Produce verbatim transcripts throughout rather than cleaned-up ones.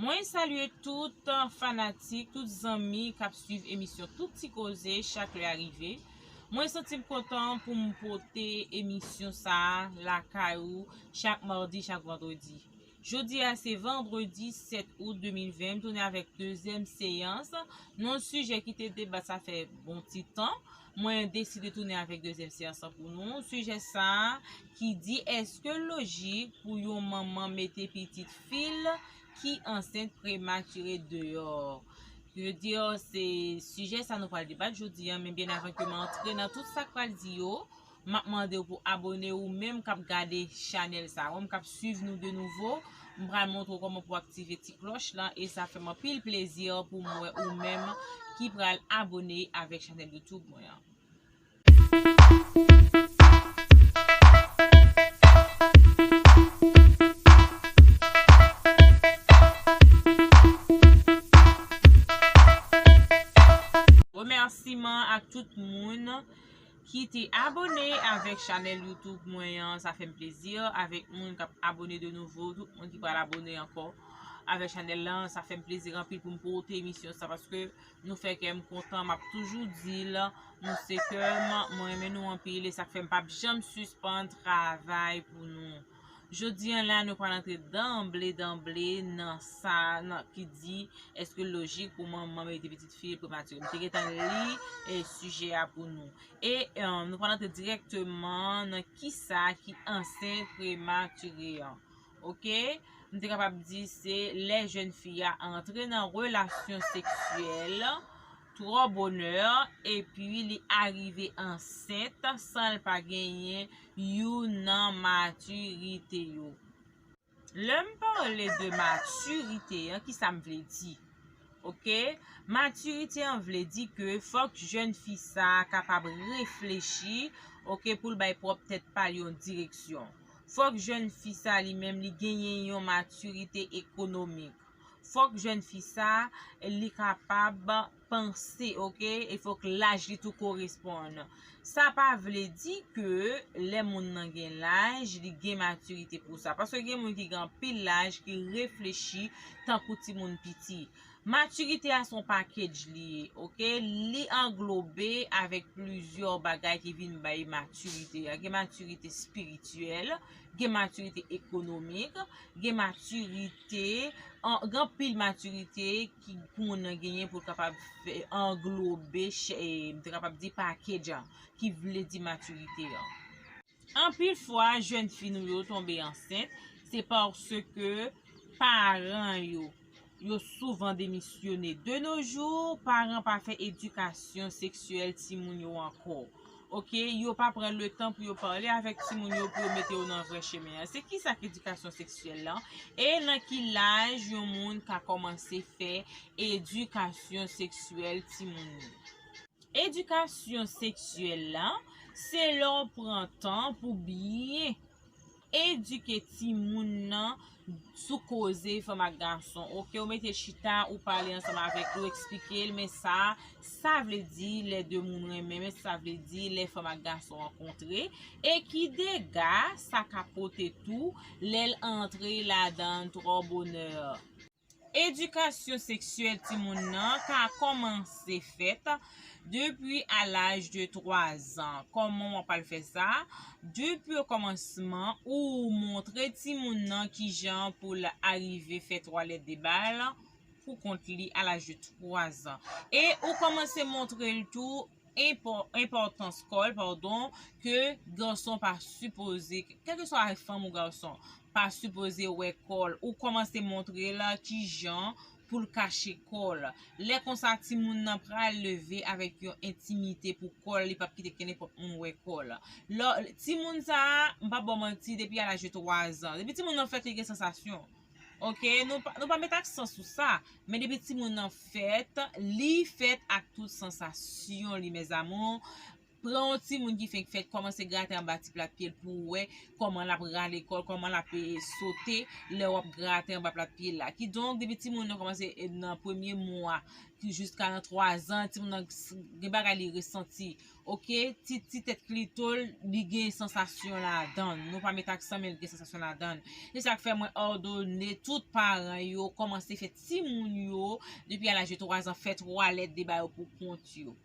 Mwen salye tout fanatik, tout zanmi k ap swiv emisyon Tout Ti Koze chak lè a rive. Mwen santi m kontan pou m pote emisyon sa a lakay ou chak madi, chak vandredi. Jodi a se vandredi sèt out de mil ven, m tounen avèk dezyèm seyans nan yon sijè ki te deba sa fè bon ti tan. Mwen deside tounen avèk dezyèm seyans lan pou nou. Sijè sa a ki di, èske l lojik pou yon manman mete pitit fi l ki ansent prematire deyò? Je veux dire, se sijè sa nou pral debat jodi a, men byen avan ke m antre nan tout sa k pral di yo, m ap mande w pou abone, ou menm k ap gade chanèl sa, ou menm k ap swiv nou de nouvo, m pral montre w kòman pou aktive ti klòch lan, e sa fè m anpil plezi pou m wè ou menm ki pral abone avèk chanèl YouTube mwen an. Remèsiman ak tout moun ki te abone avèk chanèl YouTube mwen an, sa fè m plezi, avèk moun k ap abone de nouvo, tout moun ki pral abone ankò avèk chanèl lan, sa fè m plezi anpil pou m pote emisyon sa, paske nou fè kè m kontan, m ap toujou di l, nou se kè m, mwen renmen nou anpil, e sa k fè m p ap janm sispann travay pou nou. Jodi a la, nou pral antre danble, danble nan sa, nan, ki di, èske l lojik pou manman mete pitit fi l prematire? M te gentan li, e, sijè a pou nou. E, e, nou pral antre dirèkteman nan kisa ki ansent prematire an. Oke? M te kapab di se lè jèn fi a antre nan relasyon seksyèl twò bonè, epi li arive ansent san l pa genyen youn nan matirite yo. Lè m pale de matirite an, kisa m vle di? Oke? Matirite an vle di ke fòk jèn fi sa a kapab reflechi, oke, pou l bay pwòp tèt pa l yon direksyon. Fòk jèn fi sa a li menm li genyen yon matirite ekonomik. Fòk jèn fi sa a li kapab panse, oke? E fòk laj li tou koresponn. Sa pa vle di ke lè moun nan gen laj, li gen matirite pou sa. Paske gen moun ki gen anpil laj, ki reflechi tankou timoun piti. Matirite a se yon package li ye, oke? Li anglobe avèk plizyè bagay ki vin bay matirite a. Gen matirite espirityèl, gen matirite ekonomik, gen matirite, an, gen anpil matirite ki pou moun nan genyen pou l kapab fè, anglobe, ch-, e, m te kapab di package an, ki vle di matirite an. Anpil fwa, jèn fi nou yo tonbe ansent, se paske paran yo, yo souvan demisyone. De nos jours, paran pa fè edikasyon seksyèl timoun yo ankò. Oke, yo pa pran letan pou yo pale avèk timoun yo, pou yo mete yo nan vrè chemen an. Se kisa k edikasyon seksyèl lan? E nan ki laj yon moun ka kòmanse fè edikasyon seksyèl timoun yo? Edikasyon seksyèl la, se lè w pran tan pou byen edike timoun nan sou koze fanm ak gason. Oke, ou mete chita, ou pale ansanm avèk li, ou eksplike l, men sa, sa vle di lè de moun renmen, men sa vle di lè fanm ak gason rankontre, e ki dega sa ka pote tou lè l antre ladan l twò bonè. Edikasyon seksyèl timoun nan ka kòmanse fèt depi a laj de twa zan. Kòman w ap al fè sa? Depi o kòmansman, ou montre timoun nan kijan pou l arive fè twalèt de bal pou kont li a laj de twa zan. E ou kòmanse montre l tou enpò-, enpòtans kò l, padon, ke gason pa sipoze, kèlkeswa fanm ou gason, pa sipoze wè kò l. Ou kòmanse montre l kijan pou l kache kò l. Lè konsa, timoun nan pral leve avèk yon entimite pou kò l, li p ap kite kenenpòt moun wè kò l. Lò, timoun sa a, m p ap ba w manti, depi a laj de twa zan. Depi timoun nan fèt, li gen sansasyon. Oke, nou pa, nou pa met aksan sou sa, men depi timoun nan fèt, li fèt ak tout sansasyon li, mes amours. Pran yon timoun ki fenk fèt, kòmanse grate anba ti plat pye l pou w wè kòman l ap rale kò l, kòman l ap, eh, sote lè w ap grate anba plat pye l la. Kidonk, depi timoun nan kòmanse, eh, nan premye mwa, ki jiska nan twa zan, timoun nan s-, gen bagay li resanti. Oke, ti, ti tèt klito l, li gen sansasyon ladan l. Nou pa met aksan, men li gen sansasyon ladan l. Se sa k fè mwen òdone tout paran yo kòmanse fè timoun yo, depi a laj de twa zan, fè twalèt de ba yo pou kont yo.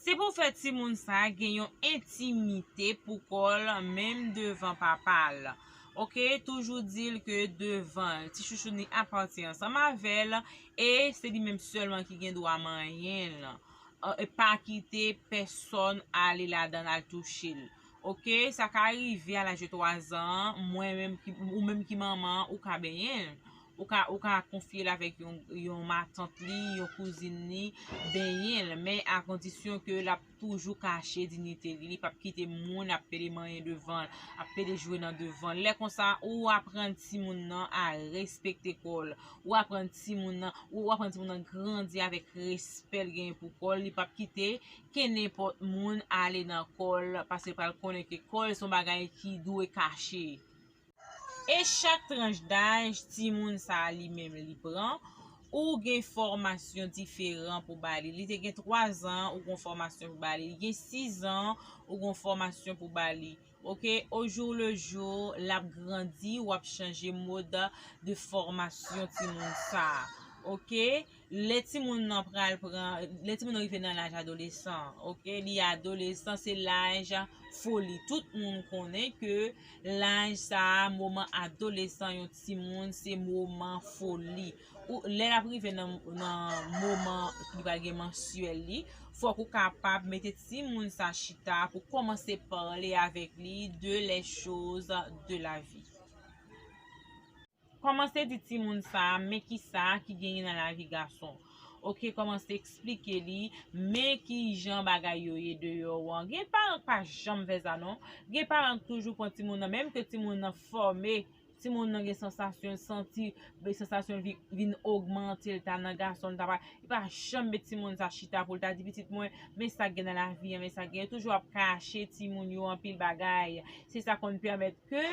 Se pou fè timoun sa gen yon entimite pou kò l, menm devan papa l. Oke, toujou di l ke devan l, ti chouchou ni apati ansanm avè l, e se li menm sèlman ki gen dwa manyen l. E pa kite pèsòn ale ladan l, al touche l. Oke, sa ka rive a laj de twa zan, mwen menm ki, ou menm ki manman, ou ka benyen l. Ou ka, ou ka konfye l avèk yon, yon matant li, yon kouzin li, benyen l, men a kondisyon ke l ap toujou kache diyite li, li p ap kite moun ap pede manyen devan l, ap pede jwe nan devan l. Lè konsa, ou aprann timoun nan a respekte kò l, ou aprann timoun nan, ou aprann timoun nan grandi avèk respè l genyen pou kò l, li p ap kite kenenpòt moun ale nan kò l, paske l pral konnen ke kò l se yon bagay ki dwe kache. E chak tranch daj timoun sa a li menm li pran, ou gen fòmasyon diferan pou ba li. Li te gen twa zan, ou gen fòmasyon pou ba li. Li gen sis zan, ou gen fòmasyon pou ba li. Oke, au jour le jour, l ap grandi, w ap chanje mòd de fòmasyon timoun sa a. Oke, lè timoun nan pral pran, lè timoun nan rive nan laj adolesan, oke, li adolesan, se laj foli. Tout moun konnen ke laj sa a, moman adolesan yon timoun, se moman foli. Ou, lè l ap rive nan, nan moman li pral gen mansyèl li, fòk ou kapab mete timoun sa chita pou kòmanse pale avèk li de les choses de la vie. Kòmanse di timoun sa, men kisa ki genyen nan lavi gason. Oke, kòmanse eksplike li, men kijan bagay yo ye deyò an. Gen paran k pa janm fè sa non. Gen paran k toujou pran timoun nan, menm ke timoun nan fòme, timoun nan gen sansasyon, l santi, ben, sansasyon vi-, vin ogmante, l ta nan gason, l ta pa, li pa janm met timoun sa chita pou l ta di, "Pitit mwen, men sa k gen nan lavi an, men sa k gen." Yo toujou ap kache timoun yo anpil bagay. Se sa konn pèmèt ke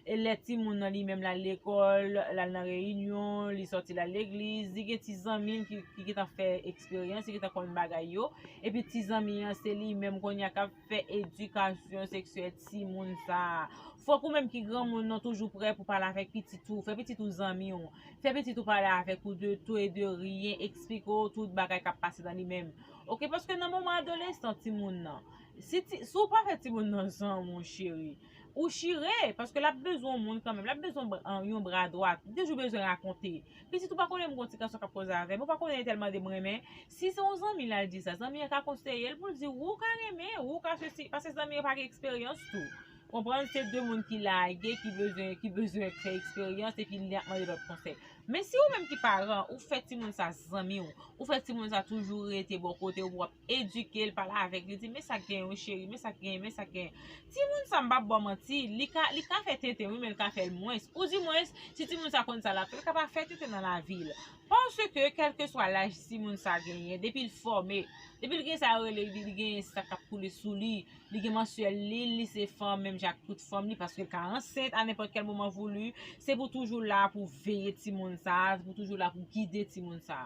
e lè timoun nan li menm l al lekòl, l al nan reyinyon, li sòti l al legliz, li gen ti zanmi l ki, ki gentan fè eksperyans, ki gentan konn bagay yo. Epi ti zanmi an, se li menm kounye a k ap fè edikasyon seksyèl timoun sa a. Fòk ou menm ki granmoun nan toujou prè pou pale avèk pitit ou, fè pitit ou zanmi w, fè pitit ou pale avèk ou de tout et de rien, eksplike w tout bagay k ap pase nan li menm. Oke, paske nan moman adolesan timoun nan, si ti, si w pa fè timoun nan zanmi w, cheri, ou chire, paske l ap bezwen yon moun kanmenm, l ap bezwen bra-, yon bra dwat, li toujou bezwen rakonte. Pitit ou pa konnen m gon ti gason k ap koze avè m, ou pa konnen tèlman de m renmen. Si se yon zanmi l al di sa, zanmi an ka konseye l pou l di, "Ou ka renmen, ou ka sesi," paske zanmi an pa gen eksperyans tou. Konprann, se de moun ki lage, ki bezwen, ki bezwen fè eksperyans, epi li ap mande lòt konsèy. Men si ou menm ki paran, ou fè timoun sa zanmi w, ou fè timoun sa toujou rete bò kote w, w ap edike l, pale avèk li, di, "Men sa k genyen wi cheri, men sa k genyen, men sa k genyen." Timoun sa, m p ap ba w manti, li ka, li ka fè tenten wi, men l ka fè l mwens. Ou di mwens, si timoun sa konn sa l ap fè, l ka pa fè tenten nan lavi l. Paske, kèlkeswa laj timoun sa genyen, depi l fòme, depi l gen sa yo rele, li, li gen sa k ap koule sou li, li gen mansyèl li, li se fanm, menm jan ak tout fanm li, paske l ka ansent a nenpòt kèl moman voulu, se pou toujou la pou veye timoun sa, se pou toujou la pou gide timoun sa.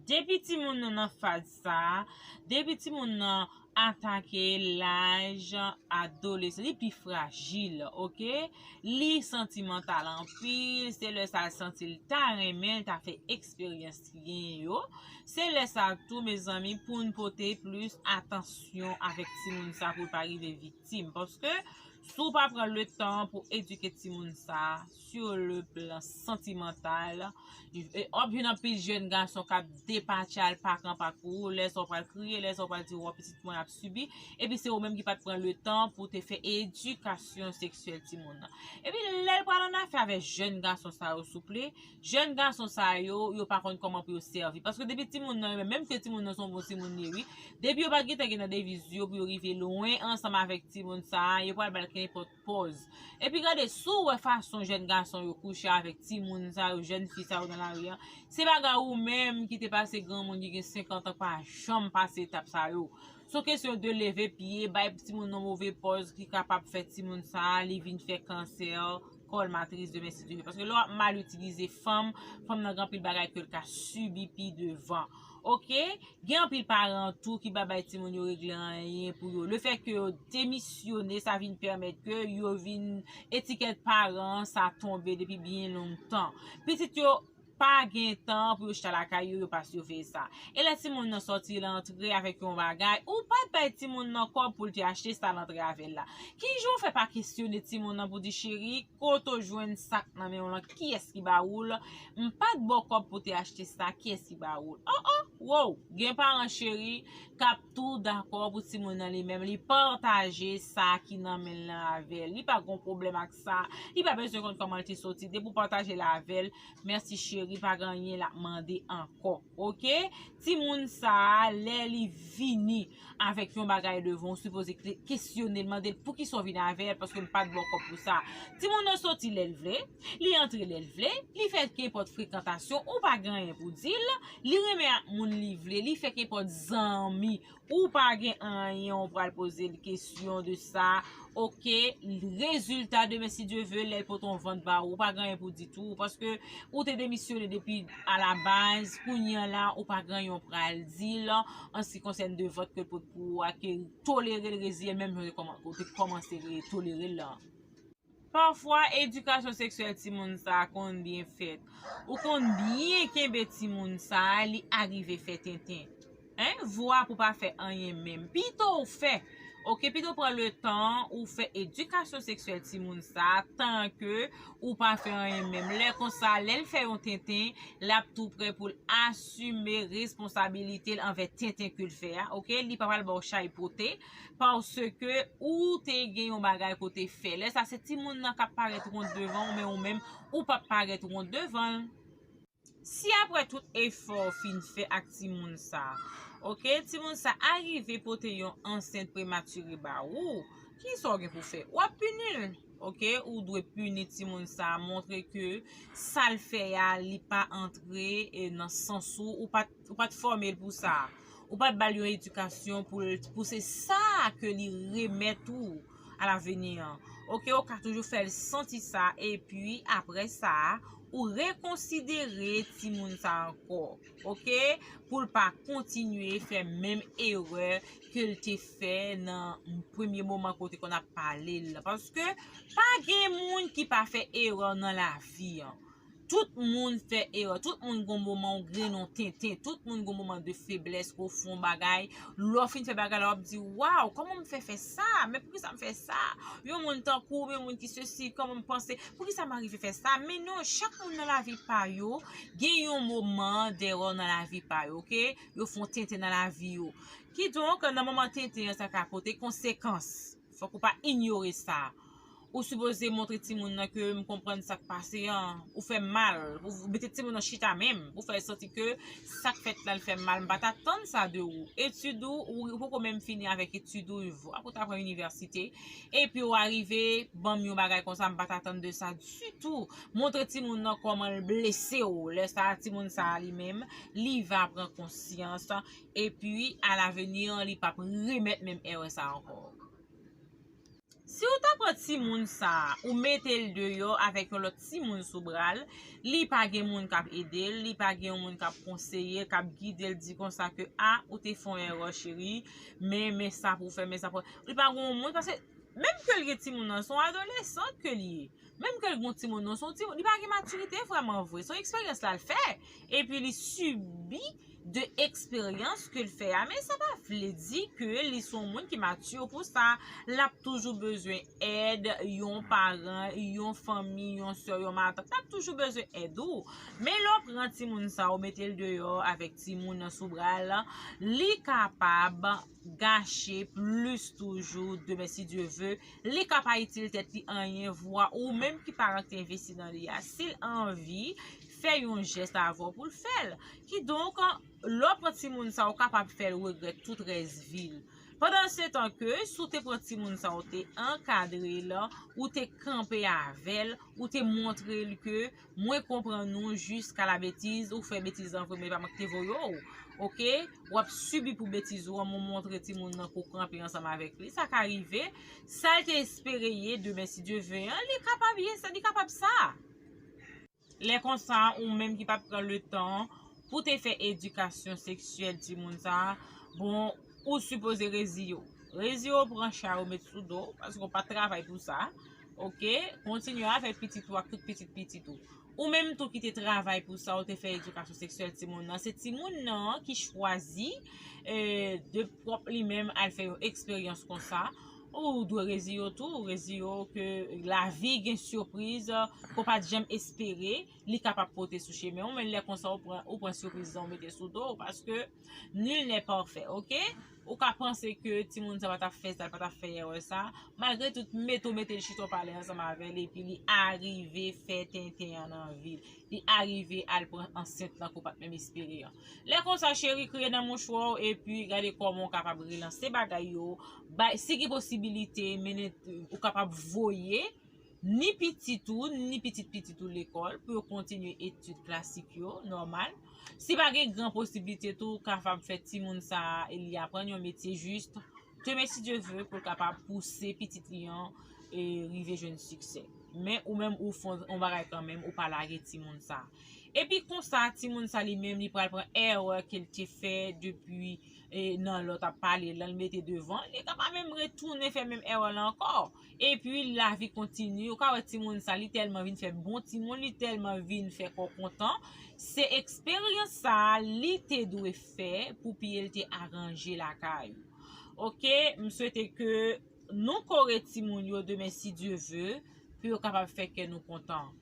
Depi timoun nan nan faz sa, depi timoun nan atake laj adolesan, li pi frajil, oke? Li santimantal anpil, se lè sa l santi l ta renmen l ta fè eksperyans ki genyen yo. Se lè sa tou, mezanmi, pou n pote plis atansyon avèk timoun sa pou l pa rive viktim. Paske si w pa pran le tan pou edike timoun sa sur le plan santimantal, e, w ap jwenn anpil jèn gason k ap depatche al pa kan pa kou, lè sa w pral kriye, lè sa w pral di, "Wè, pitit mwen ap sibi," epi se ou menm ki pa t pran le tan pou te fè edikasyon seksyèl timoun nan. Epi lè l pral an afè avèk jèn gason sa yo, souple, jèn gason sa yo, yo pa konn kòman pou yo sèvi. Paske depi timoun nan, menm ke timoun nan se yon bon timoun li ye wi, depi yo pa gentan gen nan deviz yo pou yo rive lwen ansanm avèk timoun sa, yo pral ba l kenpòt pòz. Epi gade, si w wè fason jèn gason yo kouche avèk timoun sa yo, jèn fi sa yo nan lari an, se bagay ou menm ki te pase granmoun ki gen senkant an pa janm pase etap sa yo. Se yon kesyon de leve pye, bay timoun nan move pòz ki kapab fè timoun sa a, li vin fè kansè kòl matris demen si Dye vle. Paske lè w ap mal itilize fanm, fanm nan gen anpil bagay ke l ka sibi pi devan. Oke? Gen anpil paran tou ki pa bay timoun yo regle anyen pou yo. Lefètke yo demisyone, sa vin pèmèt ke yo vin, etikèt paran sa tonbe depi byen lontan. Pitit yo pa gen tan pou yo chita lakay yo, yo pa siveye sa. E lè timoun nan sòti, l antre avèk yon bagay, ou pa t bay timoun nan kòb pou l te achte sa l antre avè l la. Ki jan w fè pa kesyone timoun nan pou di, cheri, kote w jwenn sa k nan men w lan? Kiyès ki ba ou l? M pa t ba w kòb pou te achte sa, kiyès ki ba ou l? Oh, oh, wow! Gen paran cheri k ap tou dakò pou timoun nan li menm, li pataje sa ki nan men l lan avè l. Li pa gon pwoblèm ak sa. Li pa bezwen konn kòman l te soti. Depi w pataje l avè l, mèsi cheri, pa gen anyen l ap mande ankò. Oke? Timoun sa a, lè li vini avèk yon bagay devan w, ou sipoze ke-, kesyone l, mande l poukisa w vin avè l, paske m pa t ba w kòb pou sa. Timoun nan soti lè l vle, li antre lè l vle, li fè kenpòt frekantasyon, ou pa gen anyen pou di l, li renmen ak moun li vle, li fè kenpòt zanmi, ou pa gen anyen, ou pral poze l kesyon de sa. Oke, rezilta demen si Dye vle, lè l pote yon vant ba ou, ou pa gen anyen pou di tou, paske ou te demisyone depi alabaz, kounye a la, ou pa gen anyen w pral di l, an se ki konsène de vant ke l pote pou ou a, ke tolere l, reziye l, menm jan ou te kòman-, ou te kòmanse re-, tolere l lan. Pafwa, edikasyon seksyèl timoun sa a konn byen fèt. Ou konn byen kenbe timoun sa a, li arive fè tenten. Hein? Vwa pou pa fè anyen menm. Pito w fè. Oke, pito w pran letan ou fè edikasyon seksyèl timoun sa a, tan ke ou pa fè anyen menm. Lè konsa, lè l fè yon tenten, l ap tou prè pou l asime responsabilite l anvè tenten ke l fè a. Oke? Li pa pral ba w chay pote, paske ou te gen yon bagay ke w te fè. Lè sa, se timoun nan k ap parèt wont devan w, men ou menm, ou p ap parèt wont devan l. Si apre tout efò w fin fè ak timoun sa, oke, timoun sa arive pote yon ansent prematire ba ou, kisa w gen pou fè? W ap pini l, oke? Ou dwe pini timoun sa, montre ke sa l fè a, li pa antre, e, nan sans ou, ou pa t, ou pa t fòme l pou sa. Ou pa t ba l yon edikasyon pou l, pou se sa ke li remèt ou alaveni an. Oke, ou ka toujou fè l santi sa, epi apre sa, ou rekonsidere timoun sa ankò, oke, pou l pa kontinye fè menm erè ke l te fè nan premye moman kote konn ap pale l. Paske pa gen moun ki pa fè erè nan lavi an. Tout moun fè erè, tout moun gon moman ou grennen yon tenten, tout moun gon moman de feblès, ke w fè yon bagay, lè w fin fè bagay la, w ap di, waw, kòman m fè fè sa? Men poukisa m fè sa? Yon moun tankou w, yon moun ki sesi, kòman m panse, poukisa m arive fè sa? Men non, chak moun nan lavi pa yo, gen yon moman dèrè nan lavi pa yo, oke? Yo fè yon tenten nan lavi yo. Kidonk, nan moman tenten an, sa ka pote konsekans. Fòk ou pa inyore sa. Ou sipoze montre timoun nan ke m konprann sa k pase an. Ou fè m mal. Ou mete timoun nan chita menm. Ou fè l santi ke sa k fèt la, l fè m mal. M pa t atann sa de ou. Etid ou, ou, ou poko menm fini avèk etid ou. Apre w t apre inivèsite. Epi w arive ban m yon bagay konsa, m pa t atann de sa ditou. Montre timoun nan kòman l blese w. Lè sa a, timoun sa a li menm, li va pran konsyans. Epi, alaveni, li p ap remèt menm erè sa ankò. Si w ta pran timoun sa a, ou mete l deyò avèk yon lòt timoun sou bra l, li pa gen moun k ap ede l, li pa gen yon moun k ap konseye l, k ap gide l, di konsa ke, a, ou te fè yon erè, cheri, men, men sa pou w fè, men sa pou w, li pa gen yon moun, paske menm ke l gen timoun nan, se yon adolesan ke l ye. Menm ke l gen yon timoun, non, se yon timoun, li pa gen matirite vrèman vre. Se yon eksperyans la l fè. Epi li sibi de eksperyans ke l fè a. Men sa pa vle di ke li se yon moun ki mati pou sa. L ap toujou bezwen èd yon paran, yon fanmi, yon sè, yon matant. L ap toujou bezwen èd ou. Men lè w pran timoun sa, ou mete l deyò avèk timoun nan sou bra l, li kapab gache plis toujou demen si Dye ve. Li ka pa itil tèt li anyen, vwa ou menm ki paran ki te envesti nan li a, si l anvi fè yon jès avè w pou l fè l. Kidonk, lè w pran timoun sa, ou kapab fè l regrèt tout rès vi l. Pandan se tan ke si w te pran timoun sa, ou te ankadre l, ou te kanpe avè l, ou te montre l ke mwen konprann ou jiska la betiz, ou fè betiz an vre, men pa mwen ki te voye w. Oke? W ap sibi pou betiz ou an, men w montre timoun nan ke w kanpe ansanm avèk li. Sa ka rive. Sa l te espere ye, demen si Dye ve an, li kapab ye sa, li kapab sa. Lè konsa, ou menm ki pa pran le tan pou te fè edikasyon seksyèl timoun sa, bon, ou sipoze reziye w. Reziye w, pran chay ou met sou do w, paske w pa t travay pou sa. Oke? Kontinye avèk pitit ou ak tout pitit pitit ou. Ou menm tou ki te travay pou sa, ou te fè edikasyon seksyèl timoun nan. Se timoun nan ki chwazi, eh, de pwòp li menm al fè yon eksperyans konsa. Ou dwe reziye w tou, reziye w ke lavi gen sipriz ke w pa t janm espere, li kapab pote sou chemen w, men lè konsa ou pran, ou pran sipriz lan ou mete sou do w, paske nul n'est parfait, oke? Ou ka panse ke timoun sa pa t ap fè sa, li pa t ap fè erè sa, malgre tout, mete w mete l chita w pale ansanm avè l, epi li arive fè tenten an nan vi l, li arive al pran ansent lan ke w pa t menm espere an. Lè konsa, cheri, kriye nan mouchwa w, epi gade kòman w kapab relanse bagay yo, bay, si gen posibilite, mennen, ou kapab voye ni pitit ou, ni pitit pitit ou lekòl pou yo kontinye etid klasik yo, nòmal. Si pa gen gran posiblite tou, ou kapab fè timoun sa a, e li aprann yon metye jis, demen si Dye ve, pou l kapab pouse pitit li an e rive jwenn siksè. Men ou menm ou fè yon bagay kanmenm, ou pa lage timoun sa a. Epi konsa, timoun sa li menm, li pral pran erè ke l te fè depi, e, nan lòt ap pale, lan l mete devan, li ka pa menm retounen fè menm erè la ankò. Epi lavi kontini, ou ka wè timoun sa, li tèlman vin fè bon timoun, li tèlman vin fè kò kontan. Se eksperyans sa a li te dwe fè pou pye l te aranje lakay ou. Oke, m swete ke nou kore timoun yo demen si Dye ve, pou yo kapab fè kè nou kontan.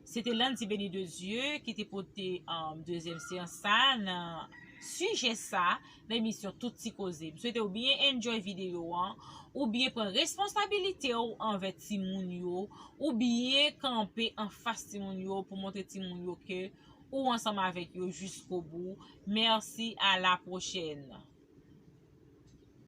Se te Landy Béni de Dieu ki te pote, um, dezyèm seyans sa nan sijè sa nan emisyon Tout Ti Koze. M swete w byen enjoy videyo an, ou byen pran responsabilite w anvè timoun yo, ou byen kanpe anfas timoun yo pou montre timoun yo ke ou ansanm avèk yo jiskobou. Mèsi, a la pwochèn.